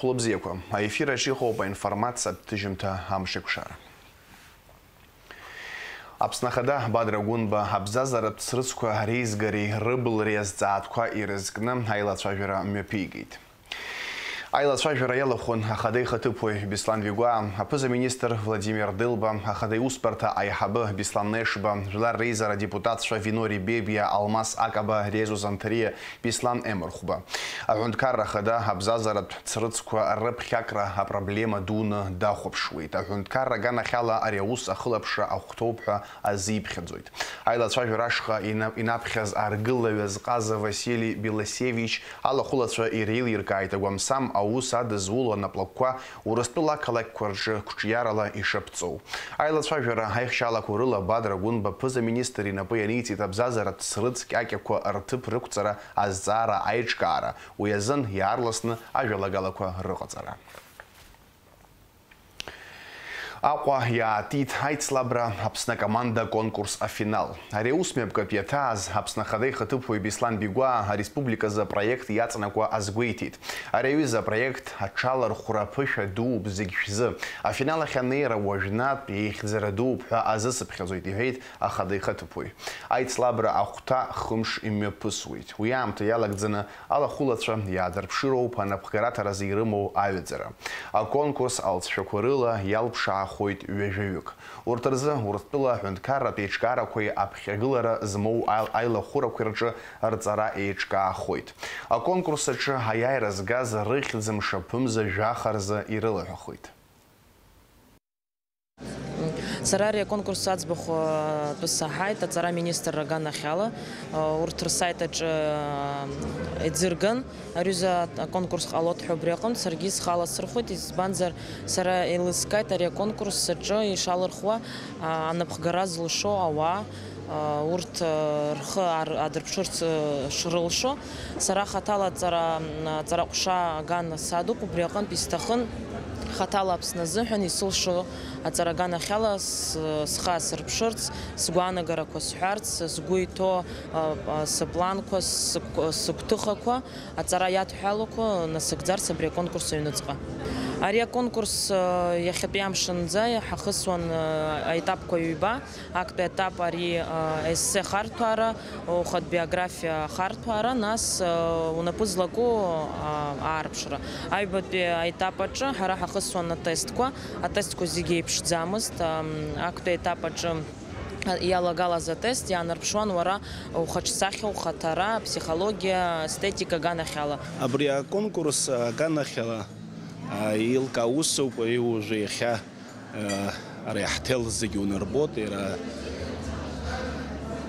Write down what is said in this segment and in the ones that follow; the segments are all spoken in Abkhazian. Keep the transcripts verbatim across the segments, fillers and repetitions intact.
Хәлыбзиақәа, аефир аҿы иҟоуп аинформациатә ҭыжьымҭа амшеикәшара. Аԥсны Ахада Бадра Гәынба абзазаратә срыцқәа реизгареи рыбылреи азҵаатәқәа ирызкны аилацәажәара мҩаԥигеит. Аилацәажәара иалахәын Ахада ихаҭыԥуаҩ Беслан Бигәаа, аԥыза-министр Владимир Дылба, Ахада иусбарҭа аиҳабы Беслан Нешба, Жәлар реизара адепутатцәа Винори Бебиа, Алмас Акаба, Резо Занҭариа, Беслан Емырхәба. Аҳәынҭқарра Ахада абзазаратә срыцқәа рыԥхьакра апроблема дуны дахәаԥшуеит. Аҳәынҭқарра аганахьала ари аус ахылаԥшра ахәҭоуп ҳәа азиԥхьаӡоит. Аилацәажәара ашҟа ина-, инаԥхьаз аргылаҩ азҟаза Васили Белосевич алахәылацәа иреилиркааит агәамсам аус адызуло анаплакқәа Урыстәыла ақалақьқәа рҿы қәҿиарала ишаԥҵоу. Аилацәажәара аихшьалақәа рыла Бадра Гәынба ԥыза-министр инапы ианиҵеит абзазаратә срыҵ кьакьақәа рҭыԥ рықәҵара азҵаара аиҿкаара, уи азын иаарласны ажәалагалақәа рыҟаҵара. Аҟәа иаатит аицлабра Аԥсны акоманда конкурс афинал. Ари аус мҩаԥгатә иаҭааз Аԥсны Ахада ихаҭыԥуаҩ Беслан Бигәаа ареспубликазы апроект иаҵанакуа азгәеиҭеит. Ари аҩыза апроект аҽалархәра аԥышәа дууп зегь шәзы. Афинал ахь анеира уажәнатә еихьӡара дууп ҳәа азысыԥхьаӡоит, иҳәеит Ахада ихаҭыԥуаҩ. Аицлабра ахәҭа хымш имҩаԥысуеит. Уи аамҭа иалагӡаны алахәылацәа иаадырԥшыроуп анапхгараҭаразы ирымоу аҩаӡара. Аконкурс алҵшәақәа рыла иалԥшаахоит ҩажәаҩык. Урҭ рзы Урыстәыла аҳәынҭқарратә еиҿкаарақәеи аԥхьагылара змоу аил-, аилахәырақәеи рҿы рҵара еиҿкаахоит. Аконкурс аҿы аиааира згаз рыхьӡ мшаԥымза жәаха рзы ирылаҳәахоит. Сара ари аконкурс аӡбахә атәы саҳаит аҵара министрра аганахьала. Урҭ рсайт аҿы еиӡырган, ари аҩыза аконкурс ҟалоит ҳәа убри аҟынтә саргьы схы аласырхәит, избанзар, сара еилыскааит ари аконкурс аҿы ишалырхуа, а, анапхгара зылшо ауаа, а, урҭ, а, рхы ар-, адырԥшырц, а, шрылшо. Сара хаҭала аҵара, аҵараҟәша аган садуп, убри аҟынтә исҭахын хаҭала Аԥсны азыҳәан исылшо аҵара аганахьала с-, схы асырԥшырц, сгәаанагарақәа сҳәарц, сгәы иҭоу, а, а, сыпланқәа, сыгә-, сыгәҭыхақәа, аҵара иадҳәалоуқәа насыгӡарц абри аконкурс аҩныҵҟа. Ари аконкурс, а, иахьатәи амшынӡа иҳахысуан, а, аетапқәа ҩба. Актәи аетап ари, а, ессе харҭәаара, ухатә биографиа харҭәаара, нас, а, унапы злаку, а, аарԥшра. Аҩбатәи аетап аҿы ҳара ҳахысуан атестқәа. Атестқәа зегьы еиԥшӡамызт. Ам, актәи аетап аҿы, а, иалагалаз атест иаанарԥшуан уара ухаҿсахьа, ухаҭара, аԥсихологиа, аестетика аганахьала. Абри аконкурс аганахьала, а, еилкаау усуп, уи уажәы иахьа Ари ҳҭел зегьы унарбоит, иара.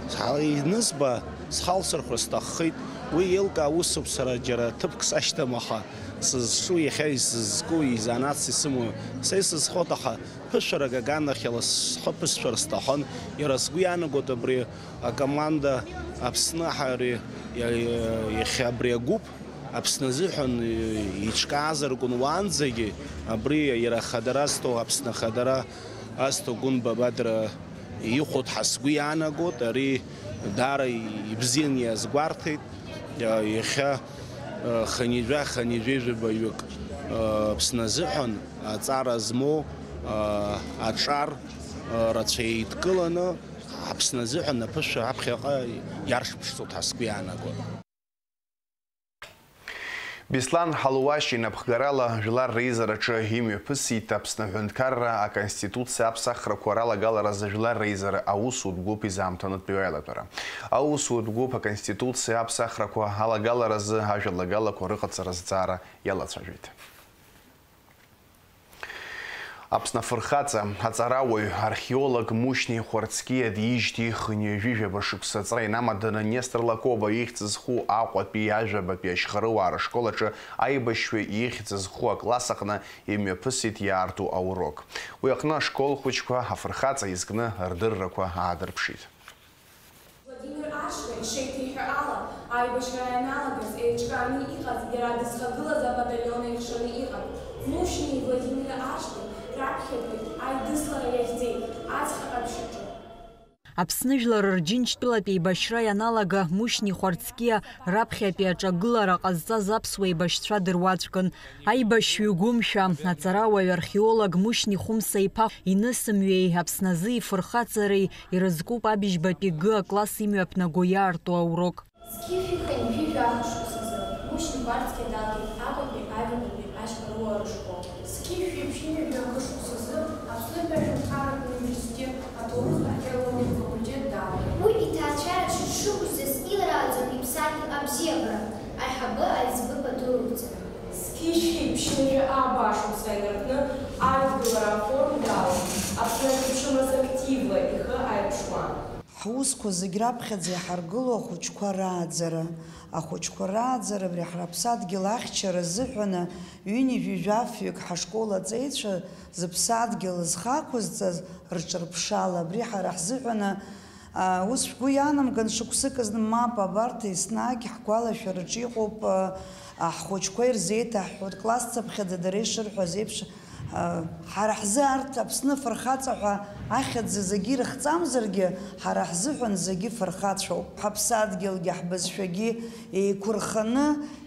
Схала инызба, схалсырхәра сҭаххеит. Уи еилкаа усуп, сара џьара ҭыԥк сашьҭам, аха сызҿу, иахьа исызку, изанааҭс исымоу са исызхоит, аха ԥышәарак аганахьала схы ԥысшәар сҭахын. Иара сгәы иаанагоит абри акоманда Аԥсны ҳәа ари, иа-, иа-, иахьа абри агәыԥ Аԥсны азыҳәан, э, иҿкаазаркәын уаанӡагьы, абри иара ахадара азҭо, Аԥсны ахадара азҭо Гәынба Бадра ихәоит ҳәа сгәы иаанагоит, ари даара ибзианы иазгәарҭеит, э, иахьа, э, хынҩажәа, хынҩажәижәабаҩык, э, Аԥсны азыҳәан аҵара змоу, э, аҿар, э, рацәа еидкыланы, Аԥсны азыҳәан аԥышәа аԥхьаҟа иаршԥшӡоит ҳәа сгәы иаанагоит. Беслан Ҳалуашь инапхгарала Жәлар реизараҿы имҩаԥысит Аԥсны Аҳәынҭқарра Аконституциа аԥсахрақәа ралагаларазы Жәлар реизара аусутә гәыԥ изаамҭанытәи аилатәара. Аусутә гәыԥ Аконституциа аԥсахрақәа алагаларазы ажәалагалақәа рыҟаҵара азҵаара иалацәажәеит. Аԥсны афырхаҵа, аҵарауаҩ, археолог Мушьни Хәарцкиа диижьҭеи хынҩажәижәаба шықәса аҵра инамаданы Нестор Лакоба ихьӡ зху Аҟәатәи ажәабатәи ашьхарыуаа рышкол аҿы аибашьҩы ихьӡ зху акласс аҟны имҩаԥысит иаарту аурок. Уи аҟны ашкол хәыҷқәа афырхаҵа изкны рдыррақәа аадырԥшит. Владимир Аршба ишеиҭеиҳәо ала, аибашьра ианалагаз еиҿкааны иҟаз иара дызхагылаз абаталион еихшаны иҟан. Мушьни Владимир Аршба раԥхьатәи аидыслара иахьӡеит аҵх ҟаԥшь аҿы. Аԥсны жәлар Рџьынџьтәылатә еибашьра ианалага Мушьни Хәарцкиа раԥхьатәи аҿагылара ҟазҵаз аԥсуа еибашьцәа дыруаӡәкын. Аибашьҩы гәымшәа, аҵарауаҩ археолог Мушьни Хәымса-иԥа инысымҩеи Аԥсназы ифырхаҵареи ирызкуп абыжьбатәи Г акласс имҩаԥнаго иаарту аурок. Зқьи жәшәи хынҩажәи жәаха шықәсазы Мушьни Хәарцкиа далгеит Аҟәатәи аҩбатәи ашьхарыуаа рышкол. Зқьи жәшәи ԥшьынҩажәи акы шықәсазы Аԥснытәи аҳәынҭқарратә университет аҭоурых археологиатә факультет далгеит. Уи иҭаацәара дшыҽрықәыжьӡаз илрааӡон иԥсадгьыл абзиабара, аиҳабы аиҵбы пату рықәҵара. Зқьи жәшәи ԥшьынҩажәи ааба шықәса инаркны адгылара аформ далан, Аԥсны ахьыԥшымыз активла ихы ааирԥшуан. Ҳусқәа зегь раԥхьаӡа иҳаргыло ахәыҷқәа рааӡара. Ахәыҷқәа рааӡара абри ҳара ҳаԥсадгьыл ахьчара азыҳәаны ҩынҩажәи жәафҩык ҳашкол аҵеицәа зыԥсадгьыл зхы ақәызҵаз рҿырԥшала абри ҳара ҳзыҳәаны, а, ус шәгәы иаанамган, шықәсык азы мап, абарҭ еснагь ҳгәалашәараҿы иҟоуп, а, а, ҳхәыҷқәа ирзеиҭаҳҳәоит, классцыԥхьаӡа дара ишырҳәаз еиԥш, Ҳара ҳзы арҭ Аԥсны афырхаҵа ҳәа ахьӡ зегьы ирыхҵамзаргьы, ҳара ҳзыҳәан зегьы фырхацәоуп. Ҳаԥсадгьылгьы ҳбызшәагьы еиқәырханы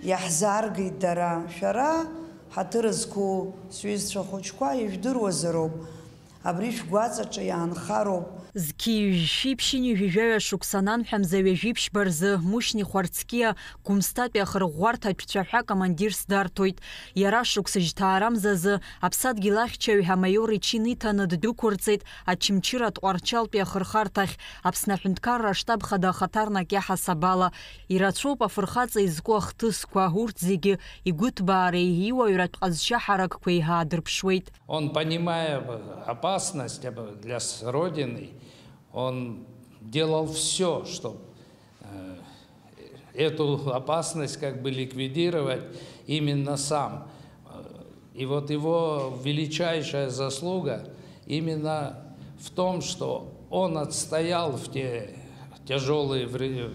иаҳзааргеит дара. Шәара, ҳаҭыр зқәу сҩызцәа хәыҷқәа, ижәдыруазароуп. Абри шәгәаҵаҿы иаанхароуп. Зқьи жәшәи ԥшьынҩажәи жәаҩа шықәса ананҳәа мза ҩажәи ԥшьба рзы Мушьни Хәарцкиа Гәымсҭатәи ахырӷәӷәарҭатә цәаҳәа командирс дарҭоит. Иара шықәса жьҭаарамзазы аԥсадгьыл ахьчаҩ амаиор ичин иҭаны ддәықәырҵеит Очамчыратә Тҟәарчалтәи ахырхарҭахь, Аԥсны аҳәынҭқарра аштаб хада ахаҭарнак иаҳасаб ала. Ирацәоуп афырхаҵа изку ахҭысқәа, урҭ зегьы игәыҭбаареи иуаҩратә ҟазшьа ҳаракқәеи ҳаадырԥшуеит. Он, понимая опасность для с-, Родины, он делал всё, чтоб, э, эту опасность как бы ликвидировать именно сам. И вот его величайшая заслуга именно в том, что он отстоял в те тяжёлые вре-,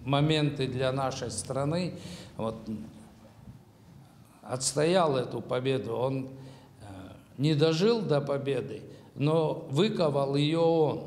моменты для нашей страны, вот, отстоял эту победу. Он, э, не дожил до победы, но выковал её он.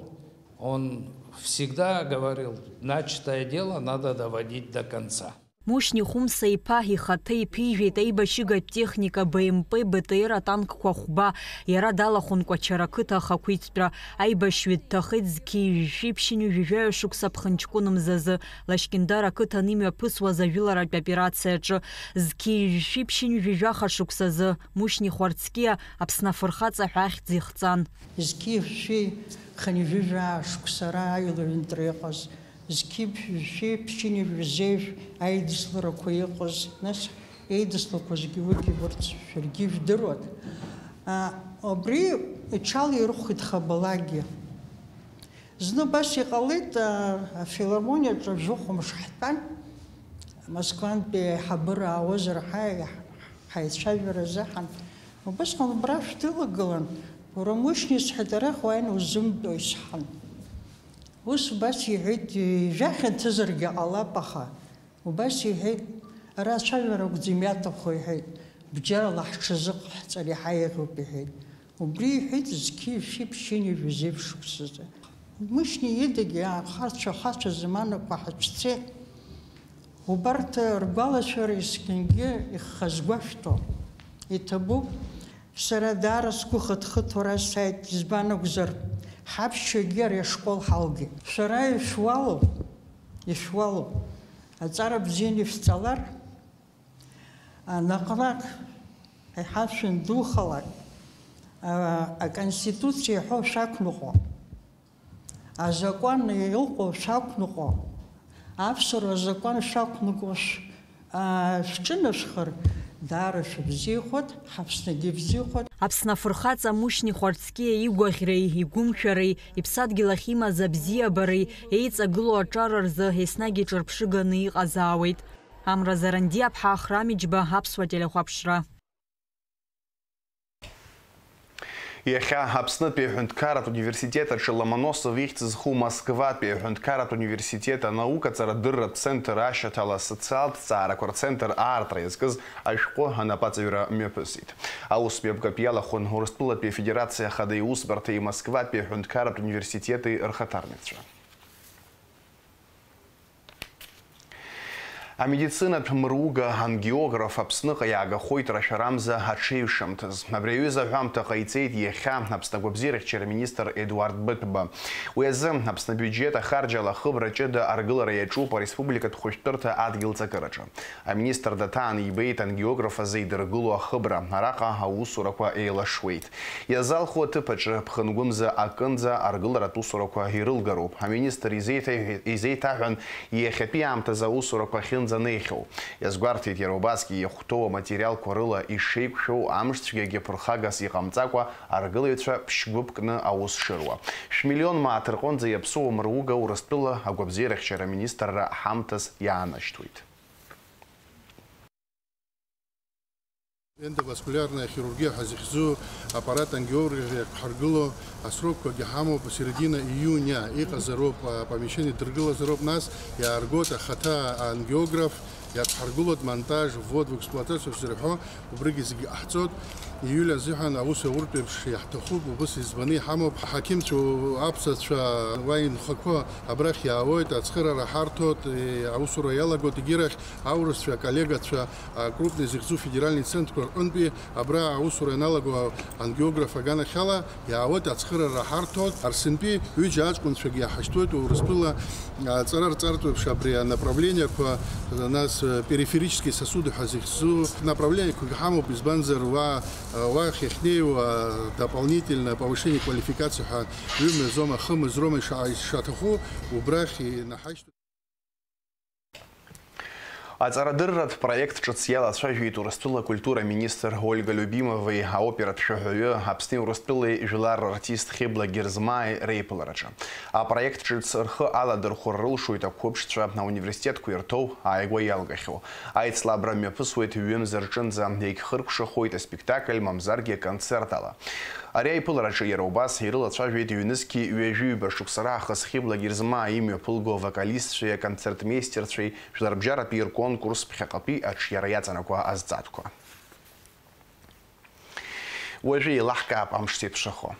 Он всегда говорил: «Начатое дело надо доводить до конца». Мушьни Хәымса-иԥа ихаҭа иԥижәеит аибашьыгатә техника Б М П Б Т Р атанкқәа хәба, иара далахәын Кәачара ақыҭа ахақәиҭтәра. Аибашьҩы дҭахеит зқьи жәшәи ԥшьынҩажәи жәаҩа шықәса ԥхынҷкәын мзазы. Лашькьындар ақыҭан имҩаԥысуаз ажәыларатә операциаҿы, зқьи жәшәи ԥшьынҩажәи жәаха шықәсазы Мушьни Хәарцкиа Аԥсны афырхаҵа ҳәа ахьӡ ихҵан. Зқьи жәшәи хынҩажәи жәаа шықәса рааилаҩынтра иҟаз, зқьи жәшәи ԥшьынҩажәи зеижә аидысларақәа иҟаз, нас еидыслақәа зегьы уигьы урҭ шәаргьы ижәдыруан. А, убри иҽалаирхәеит Хабалагьы. Зны убас иҟалеит, а, афилармониаҿы жәохәымш ҳтәан, Москвантәи аиҳабыра аауазар ҳа-, ҳаицәажәара азыҳәан. Убысҟан убра шәҭылагылан, уара Мушьни, сҳәеит, арахь уааины узымтәои, сҳәан. Ус убас иҳәеит, ижәа хьанҭазаргьы ҟалап, аха. Убас иҳәеит, ара ацәажәара акәӡам иаҭаху, иҳәеит, бџьарла ҳҽазыҟаҳҵар иаҳа еиӷьуп, иҳәеит. Убри иҳәеит зқьи жәшәи ԥшьынҩажәи жәеиза шықәсазы. Мушьни идагьы ахацәа, ахацәа заманақәа ҳацәцеит. Убарҭ ргәалашәара есқьынгьы ихазгәашәҭо иҭабуп. Сара даара сгәы хыҭхыҭуа ара сааит, избан акәзар, ҳаԥшьҩгьы ари ашкол ҳалгеит. Шәара ишәуалу, ишәуалу, аҵара бзианы ишәҵалар, а, наҟ-наҟ еиҳа шәындухалак, а, аконституциа иҳәо шәақәныҟәо. Азакәан иҟоу шәақәныҟәо, аԥсуара азакәан шәақәныҟәо шә-, аа, шәҿынашәхар, даара шәыбзиахоит, ҳАԥсныгьы ибзиахоит. Аԥсны афырхаҵа Мушьни Хәарцкиа игәаӷьреи, игәымшәареи, иԥсадгьыл ахь имаз абзиабареи еиҵагылоу аҿар рзы еснагь иҿырԥшыганы иҟазаауеит. Амра Зарандиаԥҳа, Ахрам Иџьба, Аԥсуа телехәаԥшра. Иахьа Аԥснытәи аҳәынҭқарратә университет аҿы Ломоносов ихьӡ зху Москватәи аҳәынҭқарратә университет анаукаҵарадырратә центр ашьаҭала асоциалтә ҭҵаарақәа рцентр аартра иазкыз ашәҟәы анапаҵаҩра мҩаԥысит. Аус мҩаԥгатә иалахәын Урыстәылатәи Афедерациа Ахада Иусбарҭеи Москватәи аҳәынҭқарратә университети рхаҭарнакцәа. Амедицинатә мыруга ангиограф Аԥсныҟа иаагахоит рашәарамза аҽеиҩшамҭаз. Абри аҩыза аҳәамҭа ҟаиҵеит иахьа Аԥсны агәабзиарахьчара министр Едуард Быҭәба. Уи азы Аԥсны абиуџьет ахарџьала ахыбра ҷыда аргылара иаҿуп ареспубликатә хәышәтәырҭа адгьыл ҵакыраҿы. Аминистр даҭаан ибеит ангиограф азы идыргыло ахыбра, араҟа аусурақәа еилашуеит. Иазалху аҭыԥ аҿы ԥхынгәымза акынӡа аргыларатә усурақәа ирылгароуп. Аминистр изеиҭаҳәа-, изеиҭаҳәан иахьатәи аамҭазы аусурақәа ахьынӡанеихьоу. Иазгәарҭеит иара убасгьы иахәҭоу аматериалқәа рыла ишеиқәшәоу амшцәгьагьы ԥырхагас иҟамҵакәа аргылаҩцәа ԥшьгәыԥ кны аус шыруа. Шәмиллион мааҭ рҟынӡа иаԥсоу амыруга Урыстәыла агәабзиарахьчара аминистрра ҳамҭас иаанашьҭуеит. Эндоваскулярная хирургия ҳәа зыхьӡу аппарат ангиограф иақәҳаргыло асрокқәагьы ҳамоуп, середина июня иҟазароуп апомещение дыргылазароуп, нас иааргоит ахаҭа ангиограф, иақәҳаргылоит монтаж, ввод в эксплуатацию зырҳәо, убригьы зегьы ҟаҳҵоит. Июль азыҳәан аус ауртә еиԥш иаҳҭахуп, убыс избаны иҳамоуп. Ҳақьымцәа аԥсацәа уа инхақәо абрахь иаауеит, ацхыраара ҳарҭоит, аусура иалагоит, егьирахь аурысцәа, аколлегацәа, а, крупный зыхьӡу федеральный центрқәа рҟынтәи абра аусура ианалаго ангиограф аганахьала иаауеит, ацхыраара ҳарҭоит. Арсынтәи ҩыџьа аҷкәынцәагьы иаҳашьҭуеит Урыстәыла, а, ҵара рҵартә еиԥш абри анаправлениақәа, нас, э, периферические сосуды ҳәа зыхьӡу направлениақәагьы ҳамоуп, избанзар уа, э, уахь иахьнеиуа дополнительное повышение квалификации ҳәа ҩымҩа зоума, хымҩа зроума иша-, ишаҭаху убрахь инаҳашьҭуеит. Аҵарадырратә проект ҿыц иалацәажәеит Урыстәыла акультура министр Ольга Любимовеи аоператә шәаҳәаҩы, Аԥсни Урыстәылеи жәлар рартист Хьыбла Герзмааи реиԥылараҿы. Апроект ҿыц рхы аладырхәра рылшоит ақәыԥшцәа, ауниверситетқәа ирҭоу ааигәа иалгахьоу. Аицлабра мҩаԥысуеит ҩымз рҿынӡа, иагьхыркәшахоит аспектакль, мамзаргьы аконцерт ала. Ари аиԥылараҿы иара убас ирылацәажәеит ҩнызқьи ҩажәи ҩба шықәса раахыс Хьыбла Герзмаа имҩаԥылго авокалистцәеи аконцертмеистерцәеи Жәларбжьаратәи рконкурс ԥхьаҟатәи аҿиара иаҵанакуа азҵаатәқәа. Уажәы еилаҳкаап амш зеиԥшрахо.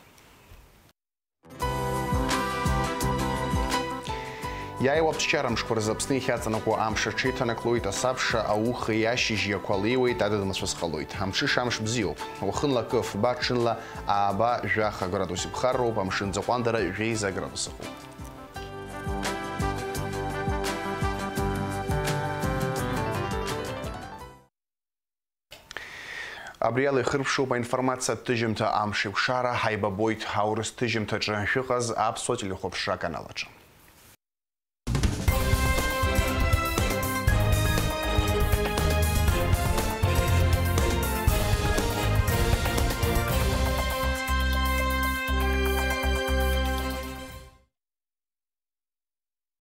Иааиуа аԥсшьара мшқәа рзы Аԥсны иахьаҵанакуа амш аҽеиҭанаклоит, асабша аухеи ашьыжьи ақәа леиуеит, адыд мацәыс ҟалоит. Амҽыша амш бзиоуп. Уахынла акы фба, ҽынла ааба, жәаха градус иԥхарроуп, амшын ӡаҟәандара жәеиза градус ыҟоуп. Абри ала ихырԥшуп аинформациатә ҭыжьымҭа Амшеикәшара. Ҳаибабоит аурыс ҭыжьымҭаҿы шәыҟаз аԥсуа телехәаԥшра аканал аҿы.